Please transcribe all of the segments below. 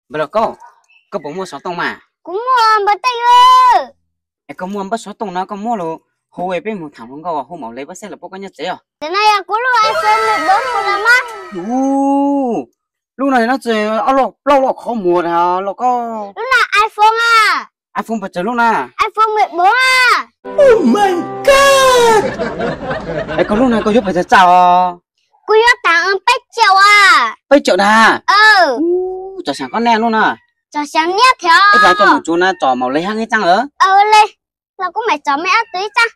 Npawg Los Kaub, koj puas muaj xov tooj mas? Kuv muaj npawg Teej. Es koj muaj npawb xov tooj no koj muab los hu peb mus tham hluas nkauj, hu Maum Lev pab saib los puab koj nyob tsev os. Ntawm no yog kuv lub iPhone mười bốn Pro Max. Ub, lub no no txawm ob lub plaub lub qhov muag na Los Kaub. Lub no iPhone a. iPhone puas tsawg lub na? iPhone mười bốn a. Oh my God! Es koj lub no koj yuav puas txog txaj os? Kuv yuav tham peb triệu a. Peb triệu na? Ub, txog xyoo koj nej lub na. Txog xyoo niab thiab. Ib pliag coj mus tsuv na, tsom Maum Lev hab ib txaab lawm. Los kuv mam tsom mej ob tug ib txaab.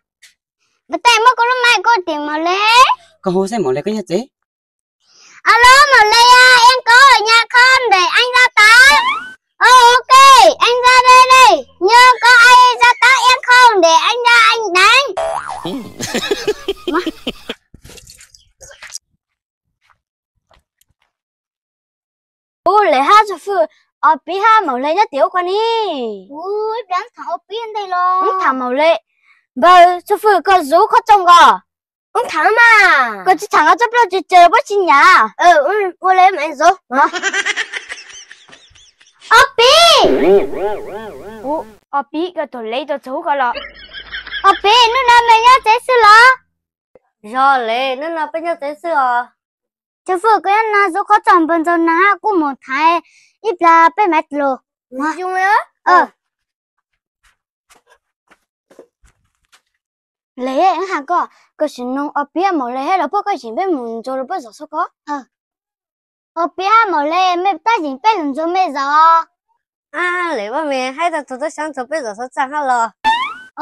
Npawg Teej, muab koj lub maiv kuv tim Maum Lev. Koj hu saib Maum Lev koj nyob tsev. Alo, Maum Lev, em có ở nhà không để anh ra tán? Ồ, ok, anh ra đây đây. Nhớ có ai ra tán em không để anh ra anh đánh. Ub, Lev hab Tshuaj Fwj, Ob Pib hab Maum Lev nyob tim ub ko ne. Ub, tham Ob Pib ntag los. Tham Maum Lev. Npawg Tshuaj Fwj, koj zov qhov rooj ko. Ub, tham mas. Koj tsis tham los txoj plaub tsawg tsawg puab tsis nyam. Ua li mas zov. Ob Pib. Ub, Ob Pib, koj tus Lev tau txog ub ko los? Ob Pib, hnub no mej nyob tsev xwb los? Yog Lev, hnub no peb nyob tsev xwb os. Tshuaj Fwj, koj nyob no zov qhov rooj, npawg Ntxoov Naag kuj mus tham, ib pliag peb mam los. Lev, has koj, koj sim noog Ob Pib hab Maum Lev hab los puab koj yeem peb mus ntxuav los puab zov xwb ko. Ob Pib hab Maum Lev, mej tab yeem peb los ntxuav mej zov? Lev, puab mej hab tau tug tub sab ntxuav peb zov xov txaaj hab los?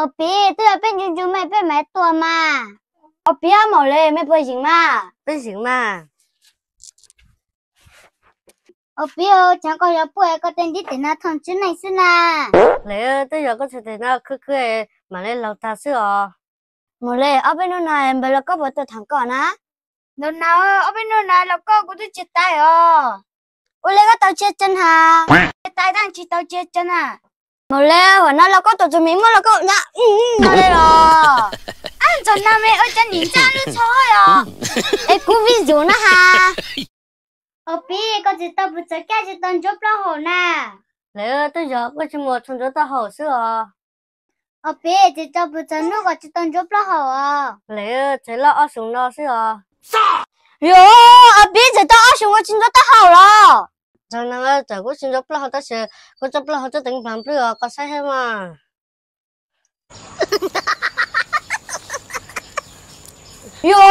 Ob Pib, twb yog peb ntxuav ntxuav mej peb mam tuaj mas. Ob Pib hab Maum Lev, mej puas yeem mas? Peb yeem mas. Ob Pib, tsaam koj yog puab koj tej ntiv tes no thooj tswv neej xwb na. Lev, twb yog koj tej tes no khwb khwb mam li laug tag xwb os. Maum Lev, ob peb hnub no npawg Los Kaub puas tuaj tham koj na? Ntxoov Naag, ob peb hnub no Los Kaub kuj twb tsis tau os. Ua li koj tau tsis tseeb hab? Tsis tau, tsis tau tsis tseeb na. Maum Lev, huam no Los Kaub tuaj txug mej muab Los Kaub nta no li los? Ab, Ntxoov Naag, mej ua cas nim ntsaj lub tsho os? Es kuv vij zus na has. Ob Pib, koj tsis tau pum txawv kab tsis tau ntsuav plaub hau na. Lev, twb yog kuv tsis muaj tshuaj ntsuav taub hau xwb os. Ob Pib, tsis tau pum txawv nub kom tsis tau ntsuav plaub hau os. Lev, tsev loj ob xyoos no xwb os. Yog, Ob Pib, tsev tau ob xyoos kuv tsis ntsuav taub hau los? Ntxoov Naag, txawm kuv tsis ntsuav plaub hau tab sis kuv tso plaub hau tub teev nplaag nplwj os, koj saib seb mas. Yog,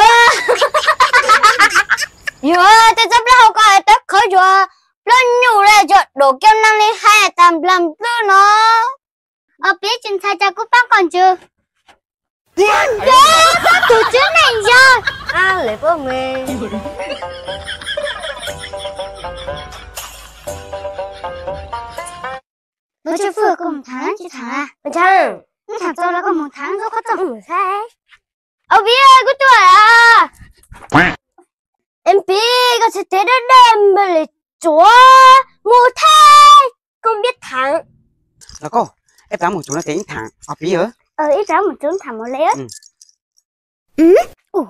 yog tej tso plaub hau ko tawv qhawv yuav plaub nyuj le yuav dum kiag neeg li hais tas nplaag nplwj no. Ob Pib, tsis ntshai cas kuv paab koj ntswg. Yog, koj tus tswv neej yog. Lev, puab mej. Npawg Tshuaj Fwj, koj mus tham tsis tham? Mus tham. Mus tham txog los koj mus tham zov qhov rooj. Ob Pib, kuv tuaj lawm. Ob Pib, koj txhais tes dawb dawb npawg Lev tsuav mus tham, koj npiab tham. Los koj, ib pab mus tsuav no tes ib tham Ob Pib. Ib pab mus tsuav tham Maum Lev. Ua,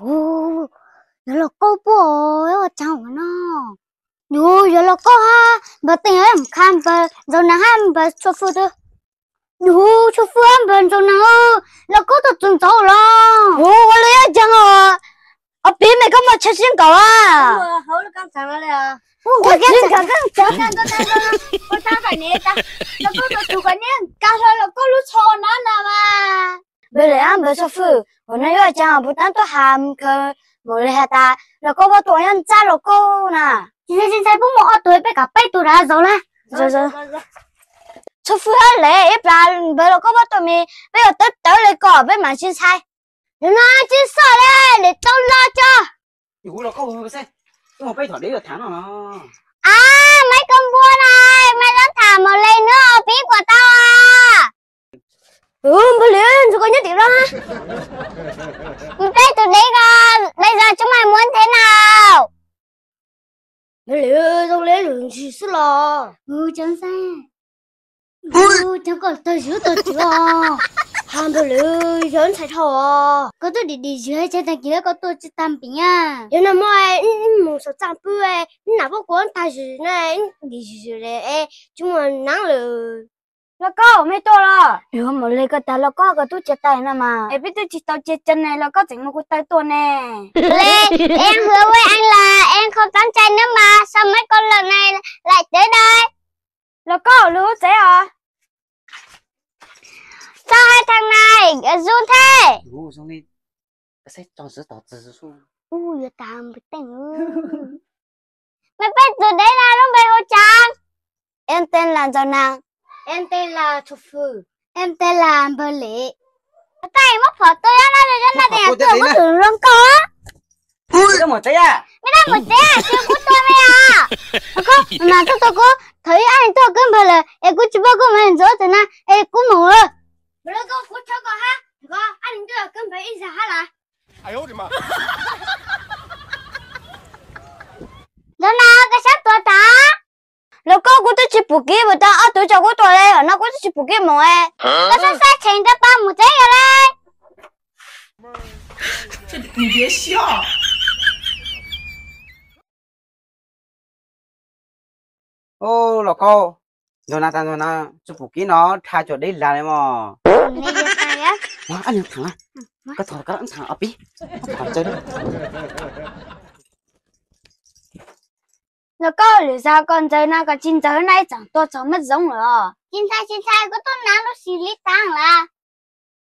yog Los Kaub puab ua caag no? Yog, yog Los Kaub hab npawg Teej, npawg Ntxoov Naag hab npawg Tshuaj Fwj. Yog, Tshuaj Fwj hab npawg Ntxoov Naag, Los Kaub tuaj txug ntxov los? Ua li yuav caag os? Ob Pib, mej koj muaj chaw sib nkaum a? Los Kaub tuaj txug kom neb nkaag hlo Los Kaub lub tsho na na mas. Npawg Lev hab npawg Tshuaj Fwj, huam no yuav caag puas taab tuaj has khaws Maum Lev has tas Los Kaub puab tuaj nyob ntsab Los Kaub na. Tsis ntshai, tsis ntshai, puab muaj ob tug, peb kav peb tug rov zov na. Tshuaj Fwj hab Lev, ib plag npawg Los Kaub puab tuaj mej, peb yuav tawv tawv le kom peb mam tsis ntshai. Yog no tsis xoj le, Lev tau los tso. Ab, maiv koj npua na, maiv lab tham Maum Lev nub, Ob Pib puas tau a? Npawg Lev, ntsuag koj nyob tim lawm. Peb tus dev ko, bây giờ chúng mày muốn thế nào? Npawg Lev, zoo li lwm ntsis xwb los. Cov koj tag zug tag zug os. Tag npaum lawm, yog ntxhais dhau os. Koj twb dim dim zwm ces tag kis koj tuaj tsis tag npaum na. Yog no muaj mus saum txaj pw, nam pab kuv tag zwm na, dim zwm li es tsis muaj neeb lawm. Lauj Kaub, mej tuaj los? Yog mus li koj tas Lauj Kaub, koj tub cia taw no mas. Es peb twb tsis tau cia taw ne, Lauj Kaub tseem muab kuv taw tuaj ne. Em hứa với anh là em không trốn chạy nữa mà sao mấy con lợn này lại tới đây? Lauj Kaub, lwm hub tsev os. Sao hai thằng này run thế? Ui, yuav tag npaum teej. Mày biết chủ đề là lub npe hua trang. Em tên là Dầu Nặng. Em tên là Thục Phượng. Em tên là Npawg Lem. Tag muab phom tua yob na, yob na, kuv tus zoo nkauj. Mej dab mus tsev, tsis kuv tua mej os. Mas koj tua kuv, thaum ub ab leeg tuaj kub npawg lawm es kuv tsis pom koj mus ntxuav tus na es kuv mus. Ntawd na koj sab tuav tas. Lauj Kaub, kuv twb tsis pum kiv mus tau ob tug coj kuv tuaj li, no kuv twb tsis pum kiv mus. Koj sab sab cheem rau pab mus tsev yog li. Lauj Kaub, ntawm na tas ntawm na, tsis pum kiv no dhau cov dej lag li mog. Ab leeg thaam, koj thov koj ab thaam os pib. Lauj Kaub, lwm zaus koj ntxaws no koj tsis ntxaws na, ib txwm tua txog mab zoov lawm. Tsis ntxaws tsis ntxaws, kuv tuaj hnav lub xim li taag lawm.